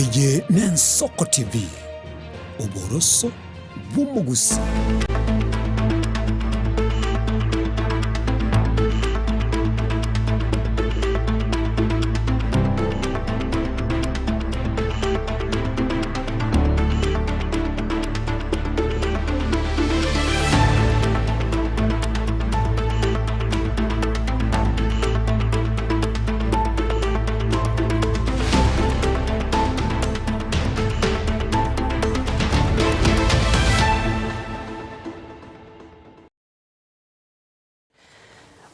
Eye n'Ensoko TV, oboroso bw'omogusi.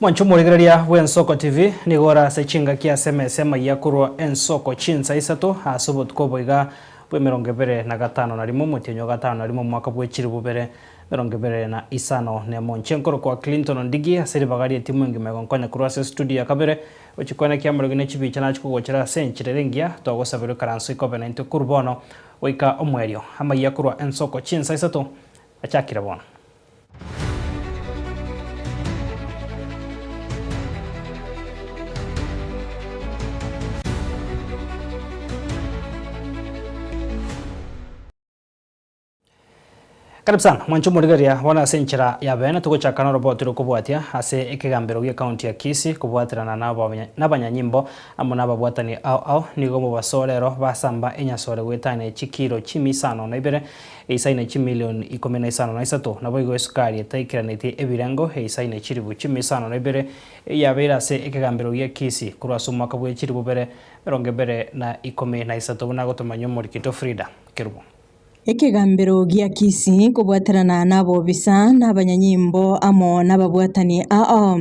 Mwancho morigereria bw'Ensoko TV nigo ase chingaki ase emesa amaiya korwa Ensoko chinsa isato ase obotuko boiga bwa 2051 omotienyi 51 omwaka bwa 2025 nche kwa Clinton Ndigi ase ribaga ria etimu engima egonkonya korwa ase studio ya kabere ochikwana kiamorogi ne chibicha nachikogochera ase enchera engiya togosabera ekaranso ikobe naintwe korwa bono goika omwerio amaiya korwa Ensoko chinsa isato achakire bono. Karibu sana mwancho morigeria bona ase enchera ya bene tugochakana roboti rokobwatia ase ekegambero gia county ya Kisii kobwatirana n'abanyanyimbo amo n'ababwatani ao ao nigo mubasorero basamba enyasore gwetana chikiro chimisano na ibere eisaine chimilion 15 na nabo igo esukari etaikiraneti ebirengo eisaine chiribu chimisano na ibere yabeira ase ekegambero gia Kisii korwa ase omwaka bwa 2013 buna gotomanya omorikito Frida Kerubo. Ekegambero gia Kisii kobwaterana n'abobisa n'abanyanyimbo amo n'ababwatani ao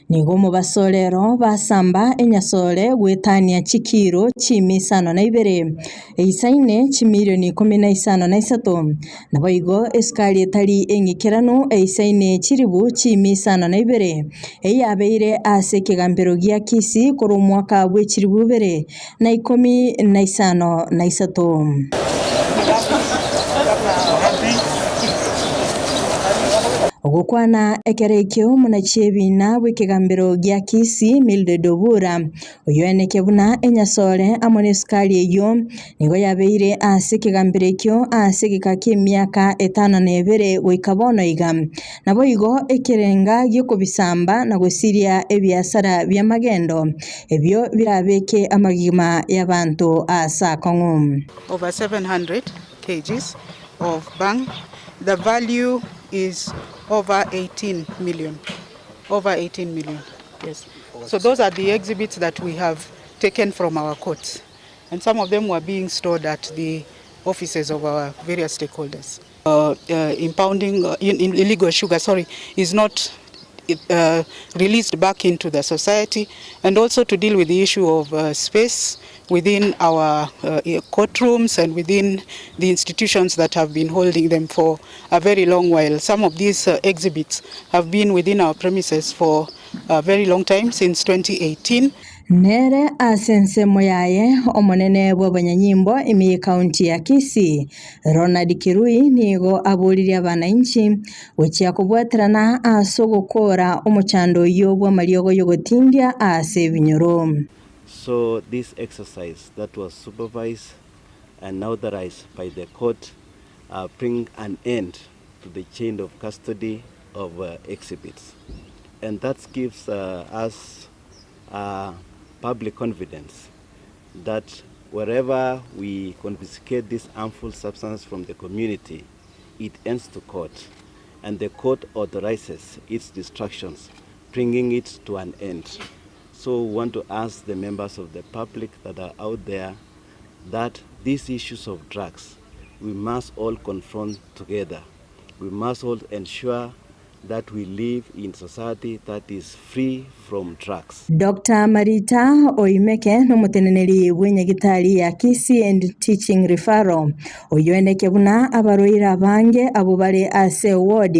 nigo mubasorero basamba enyasore gwetania chikiro chimisano na ibere eisaine chimilioni 15 na nabo igo esukari etari eng'ikerano eisaine chiribu chimisano na ibere eyabeire ase ekegambero gia Kisii korwa omwaka bwa 2013. Ogokwana ekerekio munachebina bw'ekegambero gia Kisii Mildred Obura oyo eneke buna enyasore amo n'esukari eyo nigo yabeire ase ekegambero ekio ase egeka kia emiaka 52 goika bono iga nabo igo ekerenga giokobisamba na gosiria ebiasara bia magendo ebio birabeke amagima y'abanto ase akong'u. Over 700 kgs of bhang. The value is over 18 million. Over 18 million, yes. So those are the exhibits that we have taken from our courts. And some of them were being stored at the offices of our various stakeholders. Impounding illegal sugar, sorry, is not released back into the society, and also to deal with the issue of space within our courtrooms and within the institutions that have been holding them for a very long while. Some of these exhibits have been within our premises for a very long time, since 2018. Nere ase moyaye omonene bw'abanyanyimbo emiye county ya Kisii Ronald Kirui nigo aboririe abananchi gochia kobwaterana ase ogokora omochando oyo bw'amariogo yogotindia ase ebinyoro. So this exercise that was supervised and authorized by the court bring an end to the chain of custody of exhibits. And that gives us public confidence that wherever we confiscate this harmful substance from the community, it ends to court, and the court authorizes its destructions, bringing it to an end. So we want to ask the members of the public that are out there that these issues of drugs, we must all confront together. We must all ensure that we live in society that is free from drugs. Dr. Marita Oimeke n'omuteneneri bw'enyagitari ya Kisii and Teaching Referral oyo eneke buna abarwaire abange abo bare ase ward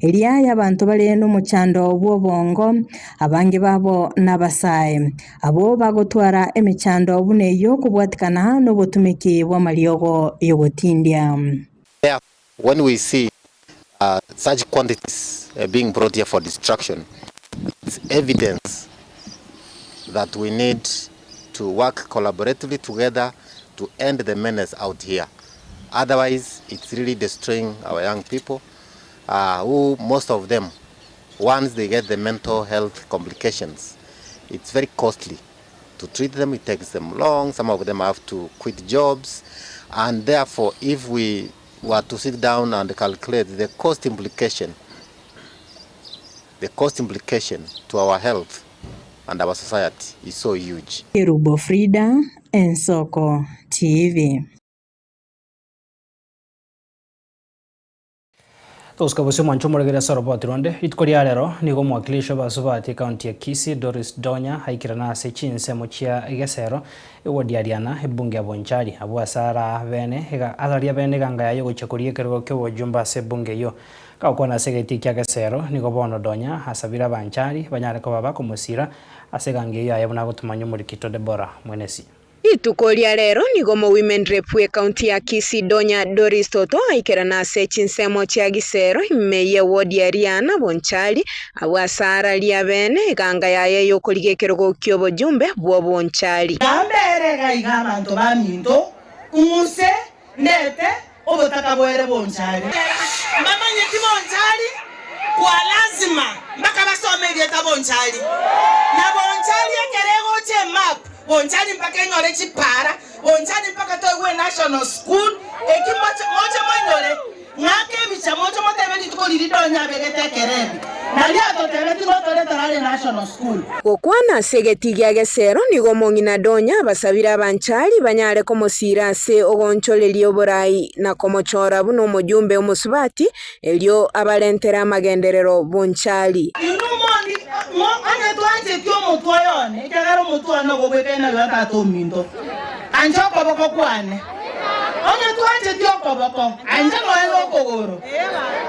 eria y'abantu bare n'omuchando bw'obongo abange babo n'abasae abo bagotwara emichando buna eyo kobwatikana n'obotumiki bw'amariogo yogotindia. When we see such quantities being brought here for destruction, it's evidence that we need to work collaboratively together to end the menace out here. Otherwise, it's really destroying our young people, who most of them, once they get the mental health complications, it's very costly to treat them. It takes them long. Some of them have to quit jobs. And therefore, if we were to sit down and calculate the cost implication to our health and our society is so huge. Kerubo Frida, Nsoko TV. Toska mwancho muregera soroboti ronde rituko ria rero nigo mwakilisho basubati county ya Kisii Doris Donya haikirana ase chinsemo chia egesero ewodiariana ebunge ya Bonchari abo asara bene atharia bene ganga yayo gocha ekerogo kia obojumbe ase ebunge eyo gakwana ase egeti kia gesero nigo bono Donya asabira abanchari banyare koba bakomusira ase ganga eyo yaye buna gotumanya omorikito Deborah Mwenesi. Ituko ria rero nigo mo women rep we county ya Kisii Donya Doris Toto aikerana ase chinsemo chia gisero imeye ward ya Riana Bonchari abo asara ria bene eganga yaye yokoriga ekerogo kia obojumbe bwo Bonchari. Gambere gaiga abanto baminto umuse ndete obotaka bwere Bonchari. Mama nyeti Bonchari kwa lazima mpaka basome vieta Bonchari. Na Bonchari ekerego che map Bonchari mpaka enyore chipara, Bonchari mpaka toiwe national school, eki moche monyore, ng'ake ebicha moche motebe rituko riri Donya begete ekerebi. Nari atotebe tigotore tarare national school. Gokwana ase egeti gia gesero nigo mong'ina Donya basabira abanchari banyare komosira ase ogonchoreria oborai na komochora buna omojumbe omosubati erio abarentera amagenderero Bonchari. Ane tuanze tio mutu oyone, ekagera mutu ono gobwekene gwa tata ominto. Anje okoboko kwane. Onye tuanze tio okoboko, anje noe okogoro.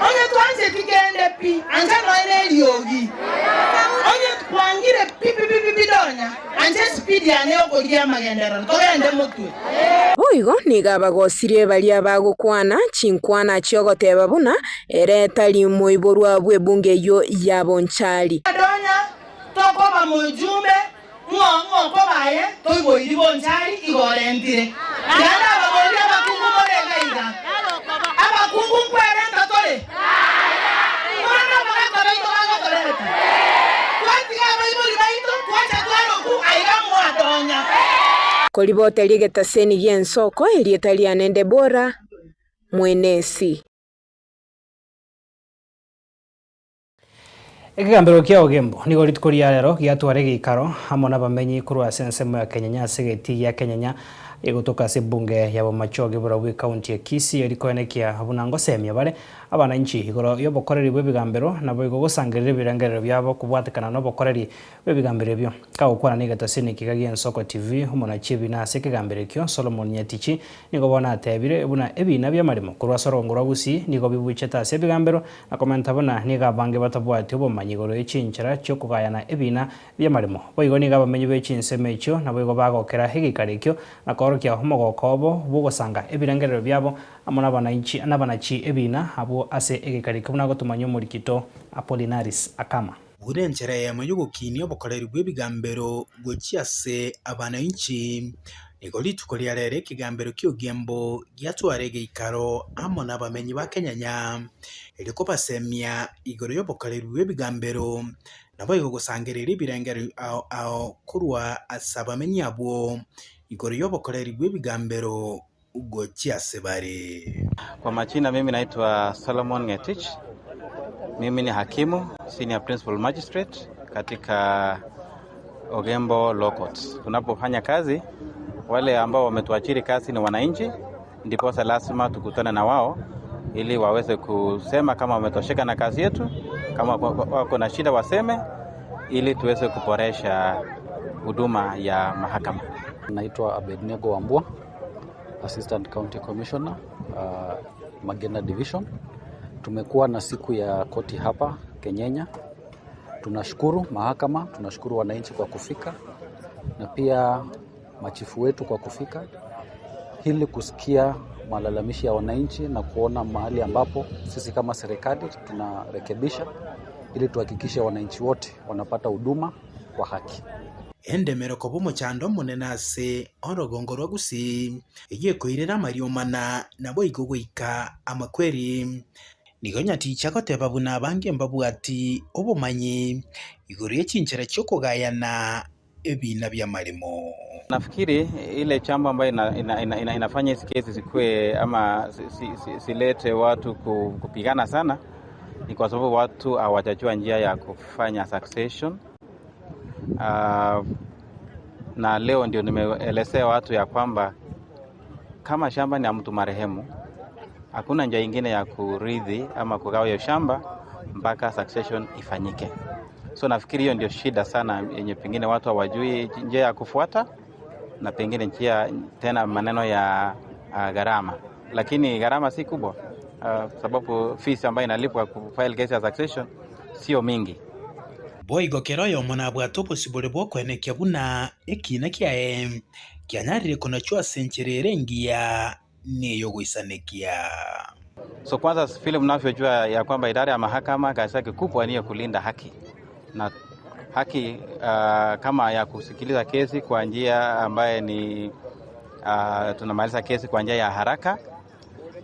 Onye tuanze tikende pi, anje noe eriogi. Onye kwangire pi pi pi pi Donya, anje speed yane okoria amagenderero, togende motwe. Boigo nigo abagosirie baria bagokwana chinkwana chiogoteba buna ere tari moiborwa bw'ebunge eyo ya Bonchari. Donya tokoba mojumbe ng'ong'o kobaye toiboiri Bonchari igorentire. Yanda abagori abakungu morega iga. Abakungu nkwerenta tore. Mwana bagaka baito bagatoreta. Twatiga abaibori baito twacha twaroku aiga mwa Donya. Koribote ligetaseni gia Nsoko elietaliane Debora Mwenesi. Ekegambero kia Ogembo nigo rituko ria rero giatware giikaro hamwe n'abamenyi korwa ase ensemo ya Kenyenya ase egeti gia Kenyenya egotoka ase ebunge ya Bomachoge borobwo ekaunti ya Kisii erikoenekia buna ngosemia bare abananchi igoro y'obokoreri bw'ebigambero nabo igo gosangerera ebirengerero biabo kobwatekana n'obokoreri bw'ebigambero ebio. Kagokwana n'egetaseni kiga gia Nsoko TV omonachi ebina ase ekegambero ekio Solomon Nyatichi nigo bono atebire buna ebina bi'amaremo korwa ase orongo rwa Gusii nigo bibuchete ase ebigambero na komenta buna nigo abange batabwati obomanyi igoro y'echinchera chiokogayana ebina bi'amaremo. Boigo nigo abamenyi b'echinsemo echio nabo igo bagokera egikaro ekio na korokia omogoko obo bw'ogosanga ebirengerero biabo amo n'abananchi n'abanachi ebina abo ase egikaro ekio buna gotumanya omorikito Apollinaris Akama. Burenchera yamo yogokinia obokoreri bw'ebigambero gochia ase abananchi nigo rituko ria rero ekigambero kia Ogembo giatware egeikaro amo n'abamenyi ba Kenyanya erio kobasemia igoro y'obokoreri bw'ebigambero nabo igo gosangerera ebirengero ao korwa ase abamenyi abwo igoro y'obokoreri bw'ebigambero gochia ase bare. Kwa majina mimi naitwa Solomon Ngetich. Mimi ni hakimu, senior principal magistrate katika Ogembo Law Courts. Tunapofanya kazi, wale ambao wametuajiri kazi ni wananchi, ndiposa lazima tukutane na wao ili waweze kusema kama wametosheka na kazi yetu, kama wako na shida waseme, ili tuweze kuboresha huduma ya mahakama. Naitwa Abednego Wambua, Assistant County Commissioner, Magena Division. Tumekuwa na siku ya koti hapa Kenyenya. Tunashukuru mahakama, tunashukuru wananchi kwa kufika na pia machifu wetu kwa kufika ili kusikia malalamishi ya wananchi na kuona mahali ambapo sisi kama serikali tunarekebisha ili tuhakikishe wananchi wote wanapata huduma kwa haki. Endemero koba omochando omonene ase orogongo rwa Gusii egekoirera amariomana nabo igo goika amakweri. Nigo Nyatichi agoteba buna abange mbabwati obomanyi igoro y'echinchera chiokogayana ebina bya marimo. Nafikiri ile chambo ambayo inafanya hizi kesi zikuwe ama silete watu kupigana sana ni kwa sababu watu hawajajua njia ya kufanya succession. Na leo ndio nimeelezea watu ya kwamba kama shamba ni ya mtu marehemu, hakuna njia ingine ya kurithi ama kugawa hiyo shamba mpaka succession ifanyike. So nafikiri hiyo ndio shida sana yenye pengine watu hawajui njia ya kufuata, na pengine njia tena maneno ya gharama. Lakini gharama si kubwa, sababu fees ambayo inalipwa kufile case ya succession sio mingi. Boigo kero yomo nabwate obosibore bwokwenekia buna ekina kiaye kianyarire konachwa sencherere engiya niyo goisanekia. So kwanza vile mnavyojua ya kwamba idara ya mahakama kazi yake kubwa ni kulinda haki, na haki kama ya kusikiliza kesi kwa njia ambaye ni tunamaliza kesi kwa njia ya haraka,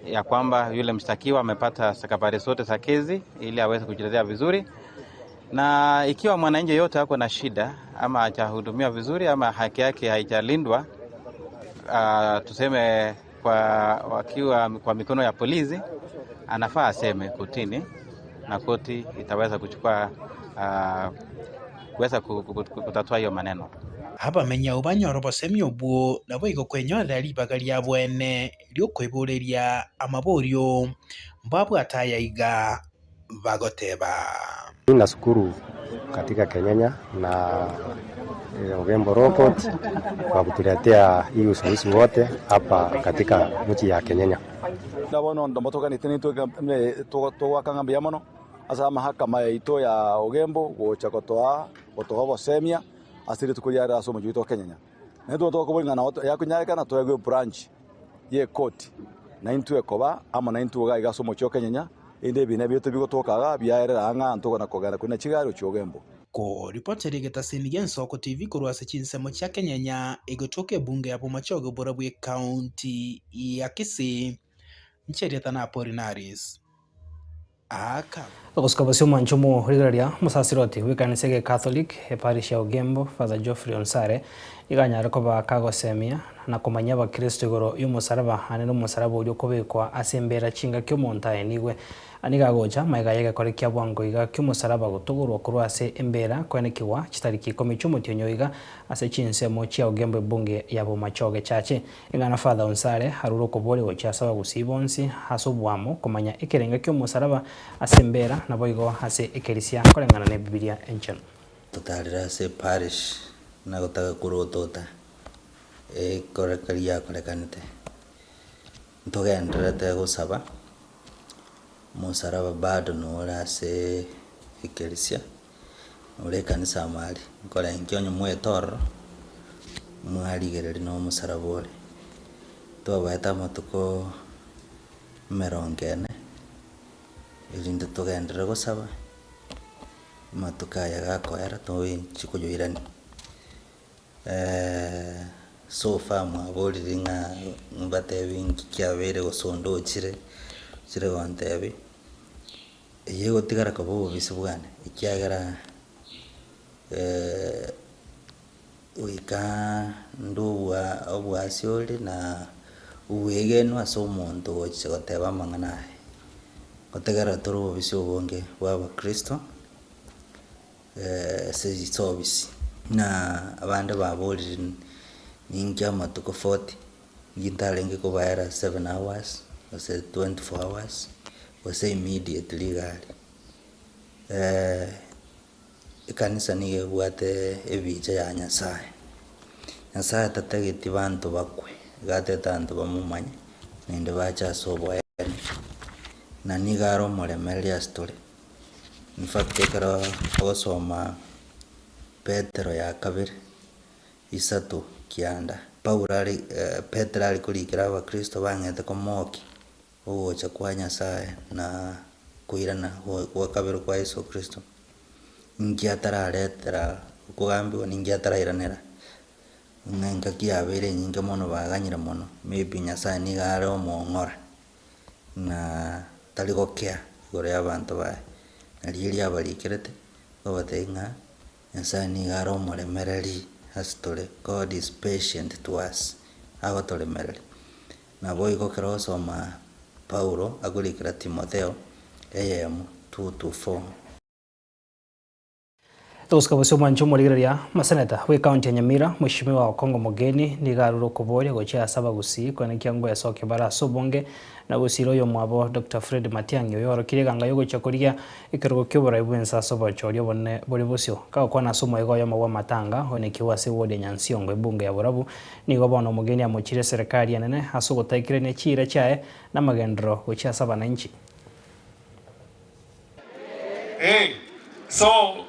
ya kwamba yule mshtakiwa amepata stakabadhi zote za kesi ili aweze kujitetea vizuri. Na ikiwa mwananchi yote ako na shida ama hajahudumiwa vizuri ama haki yake haijalindwa, tuseme kwa wakiwa kwa mikono ya polisi, anafaa aseme kotini na koti itaweza kuchukua kuweza kutatua hiyo maneno. Abamenya obanyora obosemi obwo nabo igo kwenyorera ribaga ria bwene riokoiboreria amaborio mbabwatayaiga bagoteba. Mimi nashukuru katika Kenyenya na Ogembo Law Court kwa kutuletea hii usuluhishi wote hapa katika mji ya Kenyenya. Ndabono ndombotoka nitini twakanga mbia mono asa mahakama yaito ya Ogembo gocha gotoa gotoa bosemia asiri tukuria raso mujito Kenyenya. Neto twakoboringana yakunyarikana twegwe branch ye court na intu ekoba ama na intu ga igaso mucho Kenyenya inde bina byoto bigotokaga byaerera ng'a ntogana kogana kuna chigaro chiogembo. Ko ripoti rigetasini Ensoko TV korwa ase chinsemo chia Kenyenya egotoka ebunge ya Bomachoge bora bwe county ya Kisii ncherieta na Apolinaris aka Ogosikabasio mwanchomo rigaria musasiroti w'ikanisa ge Catholic e parish ya Ogembo Father Geoffrey Onsare iganyara koba kagosemia na kumanya abakristo igoro y'omusaraba ane n'omusaraba oria okobekwa ase embera chinga kiomonto nigwe anigagocha maiga yegekore kia bwango iga kiomusaraba gotogorwa korwa ase embera kwenekiwa chitariki 10 chi'omotionyo iga ase chinsemo chia Ogembo ebunge ya Bomachoge chache ing'ana Father Onsare harure okobori gochia ase abagusii bonsi ase obwamo komanya ekerenga kiomusaraba ase embera nabo igo ase ekerisia koreng'ana na ebibilia encheno. Totarira ase parish nagotaka kurotota ekorekeria korekanete ntogenderete gosaba musaraba bado noora ase ekerisia ore ekanisa amari nkorenkia onye mwetororo mwarigereri na omusaraba ore twabaete amatuko 40 erinde togenderere gosaba amatuko aya gakoera toinchikoyoirani. So far mwaborire ng'a mbatebi nki kiabeire gosonda ochire chire gontebi eye gotigara koba obobisi bwane ekiagera goika nde obwasi ore na obwegenwa ase omonto gochia goteba amang'ana aye gotegera tore obobisi obonge bwa abakristo ase chisobisi na abande baborire ninki amatuko 40 ngintarenge kobaera 7 hours gose 24 hours gose immediately gari ekanisa nigo ebwate ebicha ya Nyasaye. Nyasaye tatageti banto bakwe gatete abanto bamomanye naende bache ase oboene na nigo are omoremereria ase tore. In fact ekero ogosoma Petero ya kabere isato kianda Paulo ari Petero ari korikera abakristo bang'ete komoki ogocha kwa Nyasaye na koirana gwa kabere kwa Yeso Kristo nki atararetera Okogambigwa ninki atarairanera, ng'a engaki yabeire enyinge mono baganyire mono, maybe nyasaye niga are omong'ora, ng'a tari gokea igoro ya abanto baye. Nario erio abarikerete, ogobatebia ng'a nyasaye niga are omoremereri ase tore, God is patient to us, agotoremereria. Naboigo ekero ogosoma Paulo akorikera Timotheo, eyemo, 2 to 4. Togosika bosio omwancho omorigereria maseneta bwe county ya Nyamira Mheshimiwa Okong'o Mogeni nigo arure okoboria gochia ase abagusii koenekia ngwesokia bare ase obonge na gosira oyo omwabo Dr. Fred Matiang'i oyo orokirie eganga yogochia korigia ekerogo kia oborai bwense ase obochori obonene bore bosio kagokwana ase omoigo oyomo bwa amatanga oenekiwa ase eward ya Nyansiongo ebunge ya Borabu nigo bono Omogeni amochire serikali enene ase ogotaikirania chiira chiaye na amagenderero gochia ase abananchi. Hey, so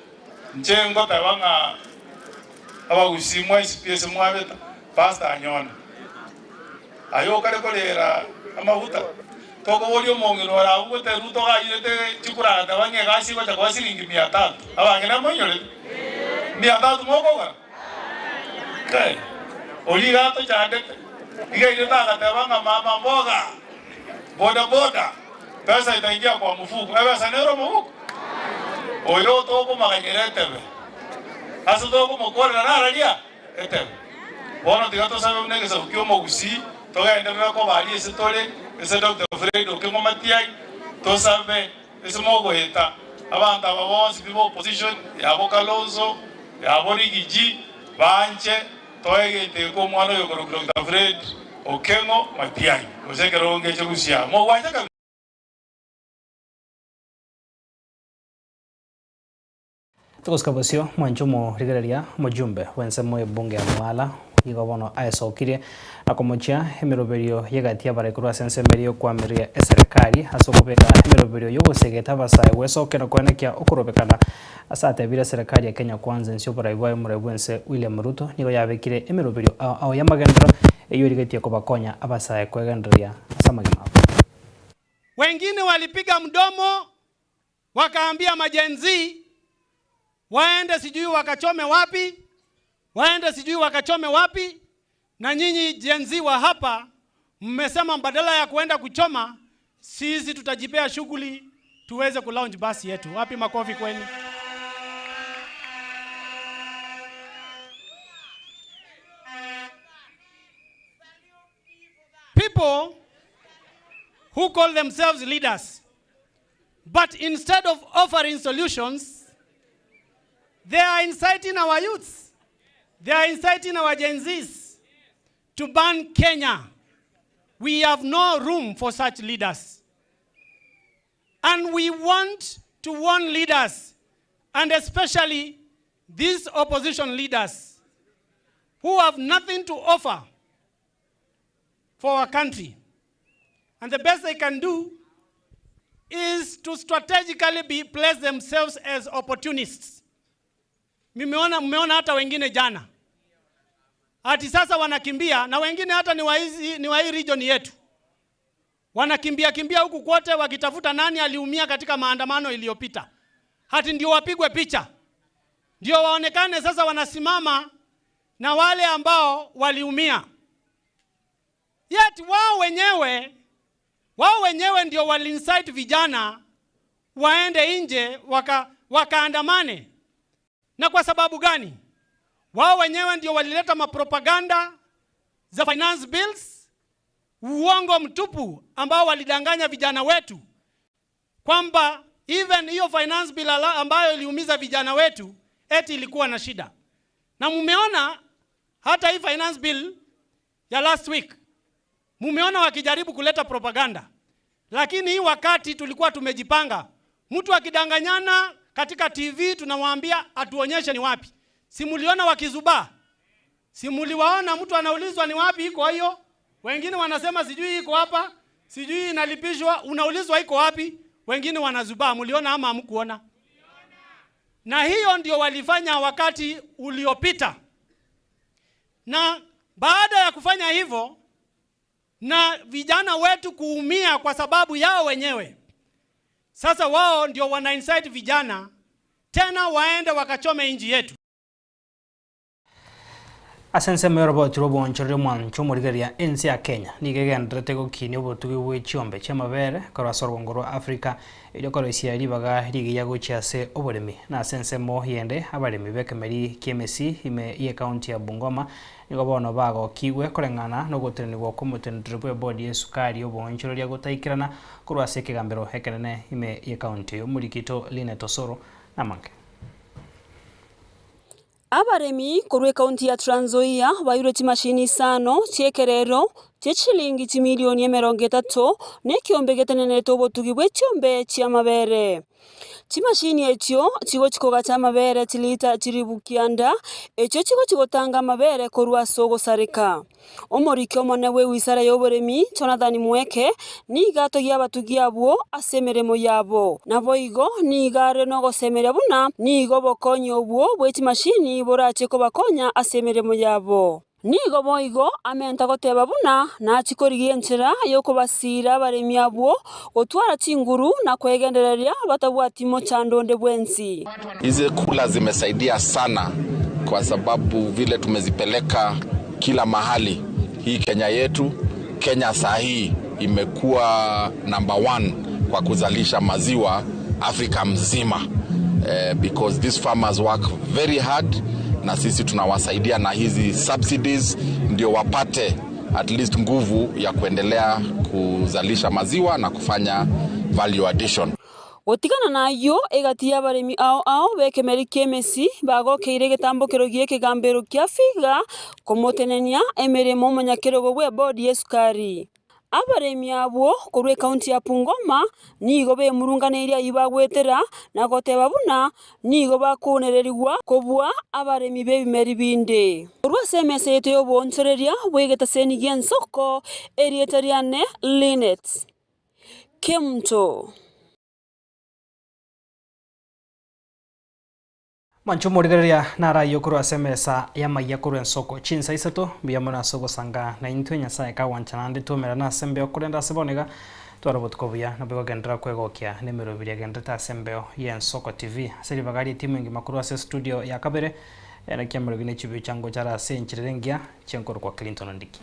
nche ngoteba ng'a abagusii mwaisipie ase mwabeta pastor anyone ayo okare korera amaguta tokoboria omong'ina orabugete Ruto gayirete chikurata bang'e egasi gocha koba siringi 300 abang'ina moinyorete 300 mokogora kai ori iga atochandete iga airete agateba ng'a mama mboga boda boda pesa itaingia kwa mfuko ebesa nero omobuko oyo tokomaganyera etebe ase tokomokorera nararia etebe bono tiga tosabe buna egesabu kia omogusii togenderera kobaria ase tore ase Dr. Fred Okengo Matiang'i tosabe ase mogoeta abanto aba bonsi bibo opposition yabo Kalonzo yabo Rigiji banche toegete ko omwana oyo korokwa Dr. Fred Okengo Matiang'i gose ekerongo ekio gusia mogwancha kabisa. Togosika bosio mwancho omorigereria omojumbe bwensemo ebunge ya Mwala igo bono aesokirie na komochia emiroberio yegati abarekorwa ase ensemo yokwamiria eserikali ase okobeka emiroberio yogosegeta abasae gwesokera koenekia okorobekana ase atebire serikali ya Kenya Kwanza ense oborai bwaye omorai bwense William Ruto nigo yabekire emiroberio ao ao yamagendero eyo erigetie kobakonya abasae kwegendereria ase amagima abo. Wengine walipiga mdomo wakaambia ma-Gen Z waende sijui wakachome wapi, waende sijui wakachome wapi, na nyinyi Gen Z wa hapa mmesema badala ya kuenda kuchoma, sisi tutajipea shughuli tuweze kulaunch basi yetu. Wapi makofi kwenu? People who call themselves leaders, but instead of offering solutions, they are inciting our youths. They are inciting our Gen Zs to burn Kenya. We have no room for such leaders. And we want to warn leaders, and especially these opposition leaders who have nothing to offer for our country. And the best they can do is to strategically place themselves as opportunists. Mmeona hata wengine jana. Ati sasa wanakimbia na wengine hata ni wa hii region yetu. Wanakimbia kimbia huku kote wakitafuta nani aliumia katika maandamano iliyopita. Hati ndio wapigwe picha. Ndio waonekane sasa wanasimama na wale ambao waliumia. Yet wao wenyewe ndio waliincite vijana waende nje wakaandamane. Na kwa sababu gani? Wao wenyewe ndio walileta mapropaganda za finance bills, uongo mtupu ambao walidanganya vijana wetu kwamba even hiyo finance bill ambayo iliumiza vijana wetu eti ilikuwa na shida. Na mumeona hata hii finance bill ya last week, mumeona wakijaribu kuleta propaganda, lakini hii wakati tulikuwa tumejipanga. Mtu akidanganyana katika TV tunawaambia atuonyeshe ni wapi. Si muliona wakizubaa? Si muliwaona mtu anaulizwa ni wapi iko hiyo? Wengine wanasema sijui iko hapa, sijui inalipishwa, unaulizwa iko wapi? Wengine wanazubaa. Muliona ama hamkuona? Na hiyo ndio walifanya wakati uliopita. Na baada ya kufanya hivyo na vijana wetu kuumia kwa sababu yao wenyewe, sasa wao ndio wana incite vijana tena waende wakachome nchi yetu. Ase ensemo ya oroboti rwa obwanchoreri omwancho omorigereria ense ya Kenya nigo egenderete gokinia obotugi bwa echiombe chi'amabere korwa ase orugongo rwa Africa erio koroisia ribaga rigiya gochia ase oboremi. Na ase ensemo yende abaremi b'ekemeri ki'emesi ime y'ekaunti ya Bungoma nigo bono bagokigwe koreng'ana na ogotenenigwa kwa omoteneneri bwa ebodi y'esukari obwanchoreria gotaikerana korwa ase ekegambero ekenene ime y'ekaunti eyo. Omorikito Linet Osoro namange. Abaremi korwa ekaunti ya Trans Nzoia bairwe chimashini isano chiekerero chie chilingi chimilioni 30 nekiombe getenenete obotugi bwa echiombe chi'amabere. Chimashini echio chigo chikogacha amabere chilita chiribukianda echio chigo chigotanga amabere korwa ase ogosareka. Omoriki omone bwe wisara y'oboremi Jonathan Mweke niga atogia abatugi abwo ase emeremo yabo. Naboigo niga are nogosemeria buna nigo obokonyi obwo bwe chimashini borache kobakonya ase emeremo yabo. Nigo boigo amenta goteba buna nachikorigia enchera yokobasira abaremi abwo gotwara chinguru na kwegendereria batabwati mochando onde bwensi. Hizi kula zimesaidia sana kwa sababu vile tumezipeleka kila mahali hii Kenya yetu. Kenya saa hii imekuwa number 1 kwa kuzalisha maziwa Afrika mzima, because these farmers work very hard na sisi tunawasaidia na hizi subsidies ndio wapate at least nguvu ya kuendelea kuzalisha maziwa na kufanya value addition. Gotigana nayo egati y'abaremi ao ao bekemeri ki'emesi bagokeire egetambokero gi'ekegambero kia Figa komotenenia emeremo omonyakerogo bwa ebodi y'esukari. Abaremi abwo korwa ekaunti ya Bungoma nigo bemurunganeirie aywo bagwetera na goteba buna nigo bakonererigwa kobua abaremi b'ebimeri binde. Korwa ase emesa yetu y'obonchoreria bwegetaseni gia ensoko erieta riane Linet Kemto. Mancho morigereria narayo korwa ase emesa y'amaiya korwa ensoko chinsa isato mbuya mono ase ogosanga na intwe Nyasaye kawanchana ande twomera ase embeo korende ase bonega twara obotuko buya nabo gogendera kwegokia na emerobiri egenderete ase embeo ya Ensoko TV. Ase ribaga ria etimu engima korwa ase studio ya kabere ere kiamerobiri na echibuyo chango chara ase enchera engiya chienkorokwa Clinton Ndiki.